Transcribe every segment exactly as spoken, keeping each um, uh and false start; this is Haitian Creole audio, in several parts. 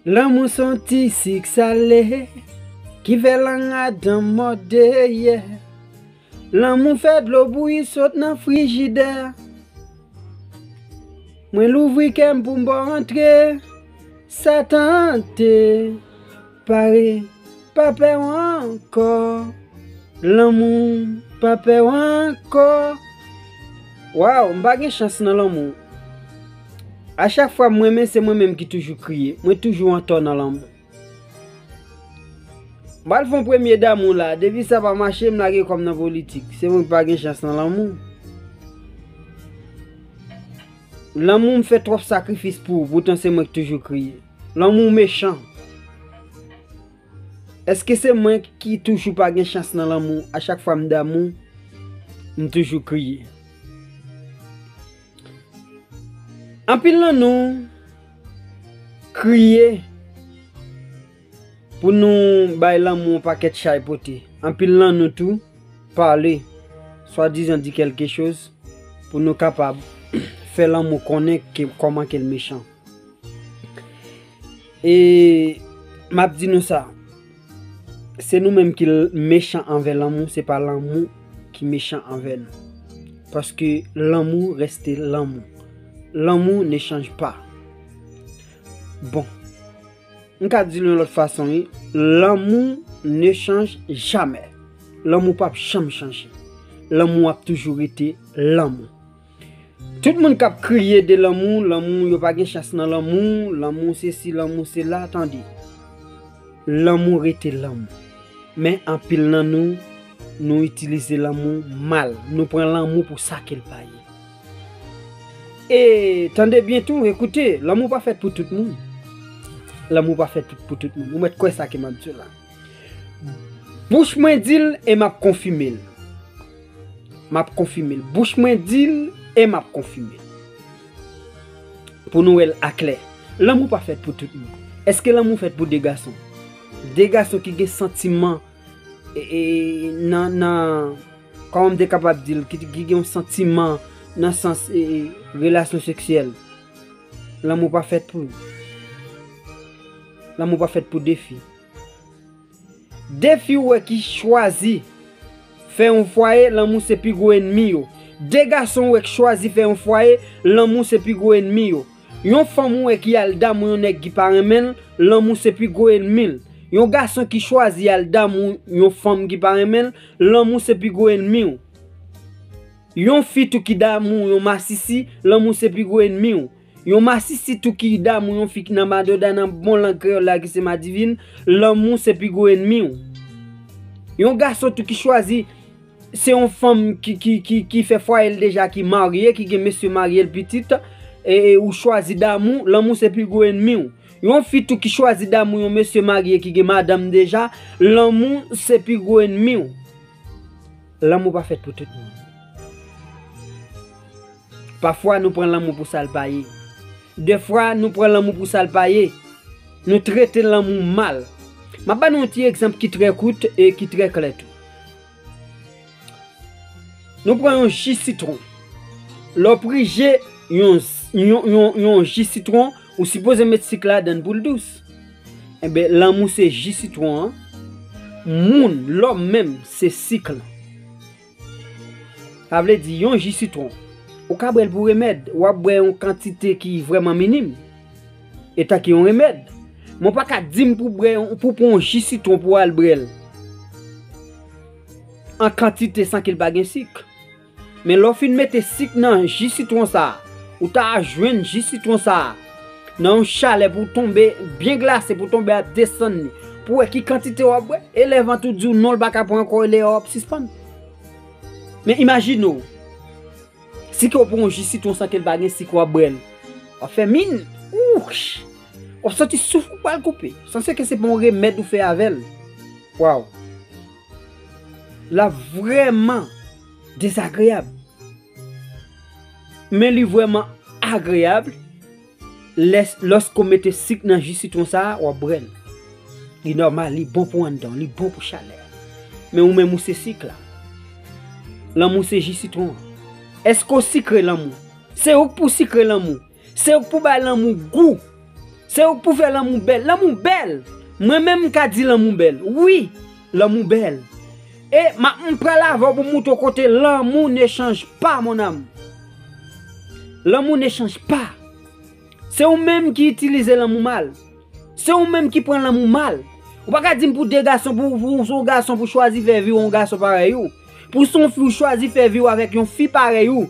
Lanmou se yon ti sik sale ki fè lang adan mòde, yeah. Lanmou fè dlo bouyi sot nan frijidè. Mwen louvri kè m pou m ba w antre. Satan te pare, pa pè w ankò. Lanmou, pa pè w ankò. Waw, m pa gen chans nan lanmou. A chak fwa m renmen, se mwen menm ki toujou kriye. Mwen toujou antò nan lanmou. M al fè yon premye damou la. Depi sa pa mache, m lage kò m nan politik. Se mwen ki pa gen chans nan lanmou. Lanmou, m fè twòp sakrifis pou ou, poutan se mwen ki toujou kriye. Lanmou mechan. Èske se mwen ki toujou pa gen chans nan lanmou? A chak fwa m damou, m toujou kriye. Anpil nan nou kriye pou nou bay lanmou yon pakèt chay pote. Anpil nan nou tou pale, swadizan di kèlke choz, pou nou kapab fè lanmou konnen ke, kòman ke l mechan. E m ap di nou sa, se nou menm ki l-, mechan anvè lanmou, se pa lanmou ki mechan anvè nou. Paske lanmou reste lanmou. L'amour ne change pas. Bon, m ka di l yon lòt fason, wi. L'amour ne change jamais. Lanmou p ap janm chanje. Lanmou ap toujou rete lanmou. Tout moun k ap kriye de lanmou, lanmou, yo pa gen chans nan lanmou, lanmou sesi, lanmou sela, tande. Lanmou rete lanmou. Men anpil nan nou, nou itilize lanmou mal. Nou pran lanmou pou sa ke l pa ye. E tande byen tou, ekoute, lanmou pa fèt pou tout moun. Lanmou pa fèt pou, pou tout moun. Ou mèt kwè sa ke m ap di w la. Bouch mwen di l e m ap konfime l. M ap konfime l. Bouch mwen di l e m ap konfime l. Pou nou wè l aklè. Lanmou pa fèt pou tout moun. Èske lanmou fèt pou de gason? De gason ki gen santiman, e, e, nan, nan, kòman m te kapab di l, ki, ki gen yon santiman nan sans, e, e, relasyon seksyèl. Lanmou pa fèt pou, lanmou pa fèt pou de fi. De fi w wè ki chwazi fè yon fwaye, lanmou se pi gwo ènmi yo. De gason w wè ki chwazi fè yon fwaye, lanmou se pi gwo ènmi yo. Yon fanm w wè ki al damou yon nèg ki pa renmen l, lanmou se pi gwo ènmi l. Yon gason ki chwazi al damou yon fanm ki pa renmen l, lanmou se pi gwo ènmi w. Yon fi tou ki damou yon masisi, lanmou se pi gwo ènmi w. Yon masisi tou ki damou yon fi ki nan madoda, nan bon lang kreyòl la ki se madivin, lanmou se pi gwo ènmi w. Yon gason tou ki chwazi, se yon fanm ki, ki, ki, ki fè fwaye l deja, ki marye, ki gen mesye marye l pitit, e, e ou chwazi damou, lanmou se pi gwo ènmi w. Yon fi tou ki chwazi damou yon mesye marye ki gen madanm deja, lanmou se pi gwo ènmi w. Lanmou pa fèt pou tout moun. Pafwa, nou pran lanmou pou sa l pa ye. Defwa, nou pran lanmou pou sa l pa ye. Nou trete lanmou mal. M ap ba nou yon ti egzanp ki trè kout e ki trè klè tou. Nou pran yon ji sitwon. Lè w prije yon, yon, yon, yon ji sitwon, ou sipoze met sik ladann pou l dous. Enben, lanmou se ji sitwon an. Moun, lòm menm, se sik lan. Sa vle di, yon ji sitwon, ou ka bwè l pou remèd, w ap bwè yon kantite ki vrèman minim, etan ke yon remèd. Men w pa ka di m pou bwè yon, pou pran yon ji sitwon pou w al bwè l an kantite san ke l pa gen sik. Men lè w fin mete sik nan ji sitwon sa a, ou ta jwenn ji sitwon sa a nan yon chalè pou tonbe byen glase, pou tonbe ap desann li, pou wè ki kantite w ap bwè. E lè vant ou di w non, l pa ka pran ankò, e lè a w ap sispann. Men imajine w, si ke w pran yon ji sitwon san ke l pa gen sik, w ap bwè l, w ap fè min, ouch, w ap santi souf ou pral koupe. Sanse ke se pa yon remèd ou fè avè l. Waw. L ap vrèman dezagreyab. Men li vrèman agreyab lè, lòske w mete sik nan ji sitwon sa a, w ap bwè l. Li nòmal, li bon pou anndan, li bon pou chalè. Men ou menm ou se sik la. Lanmou se ji sitwon an. Èske w sikre lanmou? Se ou k pou sikre lanmou. Se ou k pou bay lanmou gou. Se ou k pou fè lanmou bèl. Lanmou bèl. Mwen menm m ka di lanmou bèl. Wi, lanmou bèl. E m ap, m pral avè w pou m moutre w kote l'amour ne change pas, mon amour. L'amour ne change pas. Se ou menm ki itilize lanmou mal. Se ou menm ki pran lanmou mal. Ou pa ka di m pou de gason, pou, pou yon gason pou chwazi fè vi w yon gason parèy ou. Pou se yon fi ou chwazi fè vi w avèk yon fi parèy ou.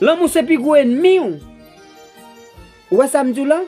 Lanmou se pi gwo ènmi w. Ou wè sa m di w la?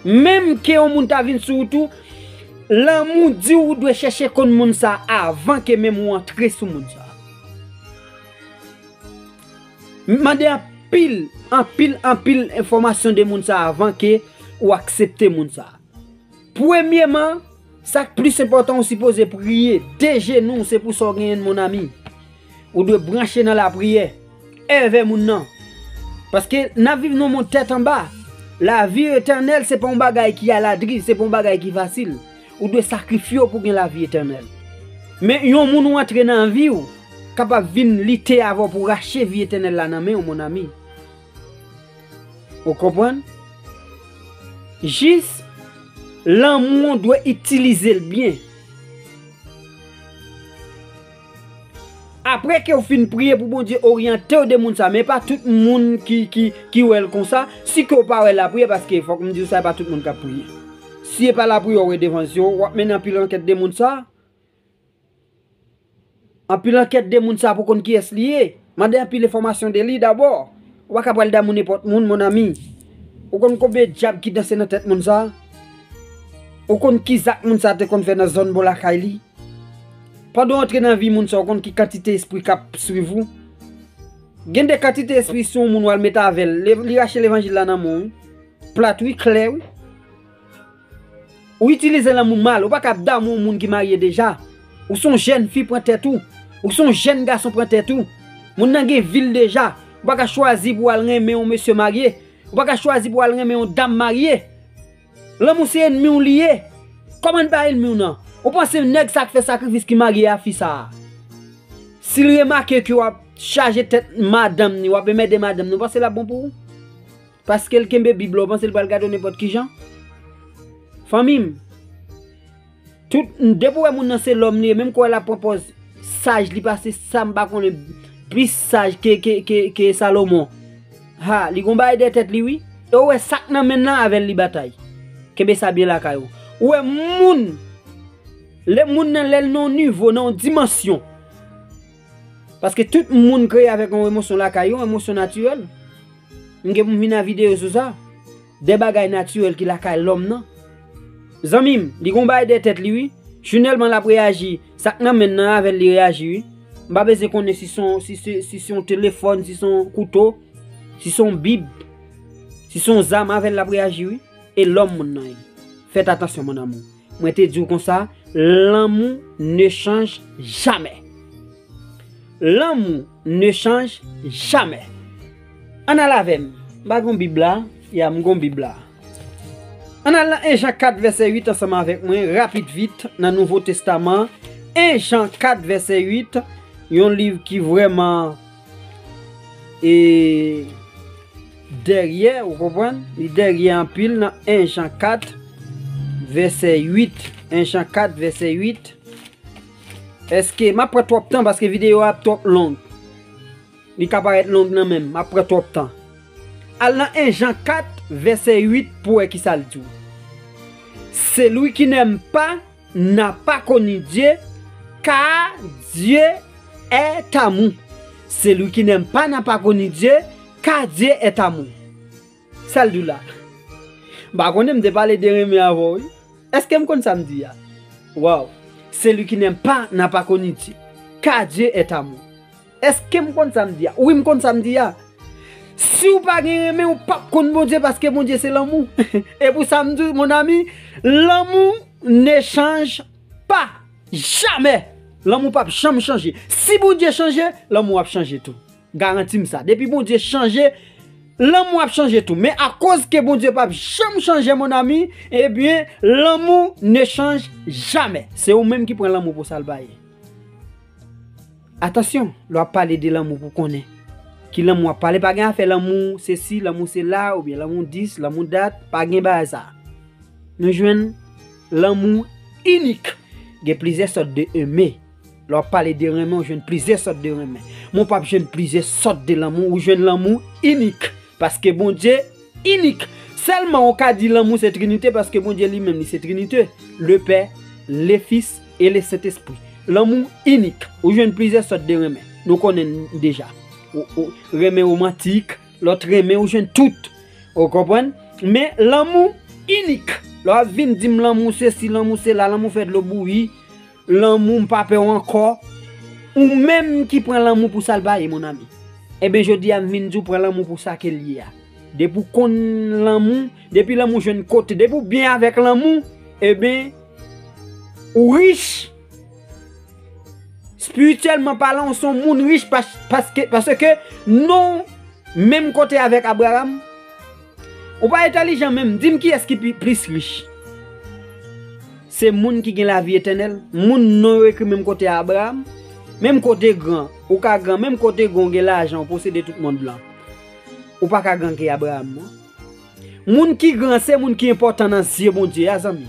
Menm ke yon moun ta vin sou ou tou, lanmou di w ou dwe chèche konn moun sa avan ke menm ou antre sou moun sa. Mande anpil, anpil, anpil enfòmasyon de moun sa avan ke ou aksepte moun sa. Premyeman, sa k plis enpòtan, ou sipoze priye de jenou, se pou sa w genyen, mon ami. Ou dwe branche nan lapriyè. Èvè moun nan. Paske n ap viv nan yon mond tèt anba. Lavi etènèl, se pa yon bagay ki aladri, se pa yon bagay ki fasil. Ou dwe sakrifye w pou gen lavi etènèl. Men yon moun ou antre nan vi w, kapab vin lite avè w pou rache vi etènèl la nan men w, mon ami. Ou konprann? Jis lanmou an dwe itilize l byen. Apre ke w fin priye pou Bondye oryante w de moun sa, men pa tout moun ki, ki, ki wè l konsa. Si ke w pa wè lapriyè, paske fòk m di w sa, e pa tout moun k ap priye. Si e pa lapriyè w wè devan zye w, w ap mennen anpil ankèt de moun sa. Anpil ankèt de moun sa pou konn kiyès li ye. Mande anpil enfòmasyon de li dabò. Ou pa ka pral damou nenpòt moun, mon ami. Ou konn konbyen dyab ki danse nan tèt moun sa? Ou konn ki zak moun sa te konn fè nan zòn bò lakay li? Pandan w antre nan vi moun sa, ou konn ki kantite espri k ap swiv ou? Gen de kantite espri, si yon moun w al met avè l, li rache levanjil la nan men w, wi. Plat, wi, klè, wi. Ou itilize lanmou mal, ou pa ka ap damou yon moun ki marye deja. Ou se yon jèn fi, pran tèt ou. Ou se yon jèn gason, pran tèt ou. Moun nan gen vi l deja. Ou pa ka chwazi pou w al renmen yon mesye marye. Ou pa ka chwazi pou w al renmen yon dam marye. Lanmou se ènmi w li ye. Kòman l pa ènmi w nan? Ou panse nèg sa k fè sakrifis ki marye a fi sa a, si l remake ke w ap chaje tèt madanm ni, w ap enmède madanm ni, ou panse l ap bon pou ou? Paske l kenbe Bib la, ou panse l pral gade w nenpòt ki jan? Fanmi m, tout, depi w wè moun nan se lòm li ye, menm ke w wè l ap pran pòz saj, li pase sa, m pa konnen, plis saj ke, ke, ke, ke Salomon. Ha, li gon bagay dèyè tèt li, wi. E w wè sa k nan men l nan, avè l li batay. Kenbe sa byen lakay ou. Ou wè moun, lè moun nan, lè l nan yon nivo, nan yon dimansyon. Paske tout moun kreye avèk yon emosyon lakay yo, emosyon natirèl. M gen pou m vin a videyo sou sa. De bagay natirèl ki lakay lòm nan. Zanmi m, li gon bagay dèyè tèt li, wi. Jounèlman l ap reyaji. Sa k nan men l nan avè l li reyaji, wi. M pa bezwen konnen si se yon, si se, si se yon telefòn, si se yon kouto, si se yon bib, si se yon zam, avè l l ap reyaji, wi. E lòm moun nan ye. Faites attention, mon amour. Mwen te di w konsa, l'amour ne change jamais. L'amour ne change jamais. Ann al avè m. M pa gon Bib la. Ya, m gon Bib la. Ann al nan en Jan kat vèsè uit ansanm avèk mwen, rapid vit, nan Nouvo Testaman. En Jan kat vèsè uit, yon liv ki vrèman, e, dèyè, ou konprann? Li dèyè anpil nan en Jan kat, vèsè uit. En Jan kat, vèsè uit. Èske m ap pran twòp tan paske videyo a ap twòp long? Li ka parèt long nan men m, m ap pran twòp tan. Al nan en Jan kat, vèsè uit pou wè kisa l di w. Celui qui n'aime pas n'a pas connu Dieu, car Dieu est amour. Celui qui n'aime pas n'a pas connu Dieu, car Dieu est amour. Sa l di w la? M pa konnen, m te pale de renmen avè w, wi. Èske m konn sa m di a? Waw. Celui qui n'aime pas n'a pas connu Dieu, car Dieu est amour. Èske m konn sa m di a? Wi, m konn sa m di a. Si w pa gen renmen, w p ap konn Bondye, paske Bondye se lanmou. E pou sa m di w, mon ami, l'amour ne change pas. Jamè. Lanmou p ap janm chanje. Si Bondye chanje, lanmou ap chanje tou. Garanti m sa. Depi Bondye chanje, lanmou ap chanje tou. Men akoz ke Bondye p ap janm chanje, mon ami, ebyen, l'amour ne change jamais. Se ou menm ki pran lanmou pou sa l pa ye. Atansyon, lè w ap pale de lanmou pou konnen Ki lanmou w ap pale? Pa gen afè lanmou sesi, lanmou sela, oubyen lanmou dis, lanmou dat. Pa gen bagay sa. Nou jwenn lanmou inik. Gen plizyè sòt de enmen. Lè w ap pale de renmen, ou jwenn plizyè sòt de renmen. Men w p ap jwenn plizyè sòt de lanmou, ou jwenn lanmou inik. Paske Bondye inik. Sèlman ou ka di lanmou se Trinite, paske Bondye li menm li se Trinite. Le Pè, le Fis e le Sentespri. Lanmou inik. Ou jwenn plizyè sòt de renmen. Nou konnen l deja. Ou, ou, renmen womantik, lòt renmen, ou jwenn tout. Ou konprann? Men lanmou inik. Lè w ap vin di m lanmou sesi, lanmou sela, lanmou fè dlo bouyi, lanmou m pa pè w ankò. Ou menm ki pran lanmou pou sa l pa ye, mon ami. Ebyen, jodi a, m vin di w pran lanmou pou sa ke l ye a. Depi w konn lanmou, depi lanmou jwenn kote, depi w byen avèk lanmou, ebyen, ou rich. Espirityèlman palan, w se yon moun rich pas-, paske, paske non w menm kote avèk Abraram. Ou pa entèlijan menm. Di m kiyès ki pi, plis rich? Se moun ki gen lavi etènèl. Moun non yo ekri menm kote a Abraram. Menm kote gran, ou ka gran, menm kote gran ou gen lajan, ou posede tout mond lan. Ou pa ka gran ke Abraram, non. Moun ki gran, se moun ki enpòtan nan zye Bondye a, zanmi.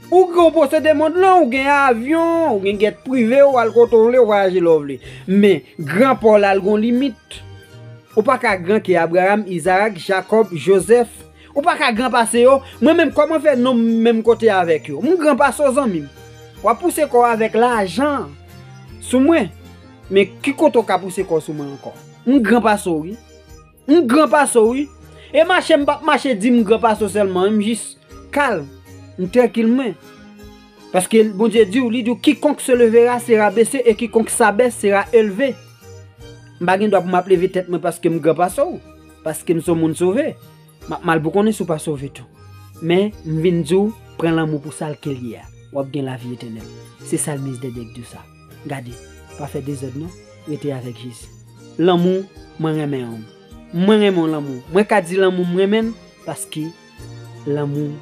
Ou gran, ou posede mond lan, ou gen avyon, ou gen jet prive, ou al kote w vle, ou vwayaje lè w vle. Men, gran pa w la, l gon limit. Ou pa ka gran ke Abraram, Izarak, Jakòb, Jozèf. Ou pa ka gran pase yo. Mwen menm, kòman fè non m menm kote avèk yo? M gran pase w, zanmi m. W ap pouse kò w avèk lajan sou mwen. Men ki kote w ka pouse kò w sou mwen ankò? M gran pase w, wi. M gran pase w, wi. E mache, m p ap mache di m gran pase w sèlman, m jis kalm, m trankil mwen. Paske Bondye di w, li di w, quiconque se levera sera baissé et quiconque s'abaisse sera élevé. M pa gen dwa pou m ap leve tèt mwen paske m gran pase w, paske m se yon moun sove. M ap mal pou konnen si w pa sove tou. Men, m vin di w, pran lanmou pou sa l ke l ye a. W ap gen lavi etènèl. Se salmis Dèdè k di w sa. Gade, pa fè dezòd non, rete avèk Jezi. Lanmou, mwen renmen w. Mwen renmen w lanmou. Mwen ka di lanmou m renmen l paske lanmou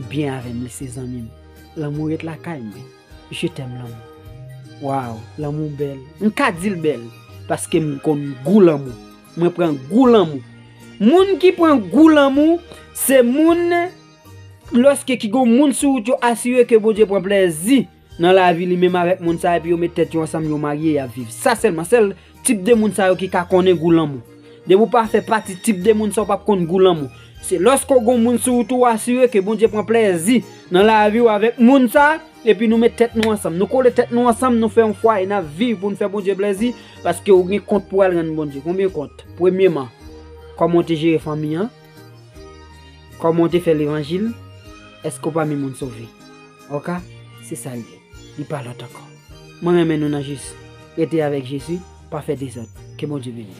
byen avè m, li se zanmi m. Lanmou ret lakay mwen. Je t'aime, lanmou. Waw, lanmou bèl. M ka di l bèl paske m konn gou lanmou. Mwen pran gou lanmou. Moun ki pran gou lanmou, se moun, lòske ki gon moun sou wout yo, asire ke Bondye pran plèzi nan lavi li menm avèk moun sa, epi yo met tèt yo ansanm, yo marye, y ap viv. Sa sèlman, sèl tip de moun sa yo ki ka konnen gou lanmou. Depi w pa fè pati tip de moun sa, w p ap konn gou lanmou. Se lòske w gon moun sou wout ou, asire ke Bondye pran plèzi nan lavi w avèk moun sa, epi nou met tèt nou ansanm. Nou kole tèt nou ansanm, nou fè yon fwaye, n ap viv pou n fè Bondye plèzi, paske w gen kont pou w al rann Bondye. Konbyen kont? Premyeman, kòman w te jere fanmi an? Kòman w te fè levanjil? Èske w pami moun sove? Oke? Se sa l ye. Li pa lòt ankò. Mwen renmen nou nan Jezi. Rete avèk Jezi, pa fè dezòd. Ke Bondye beni.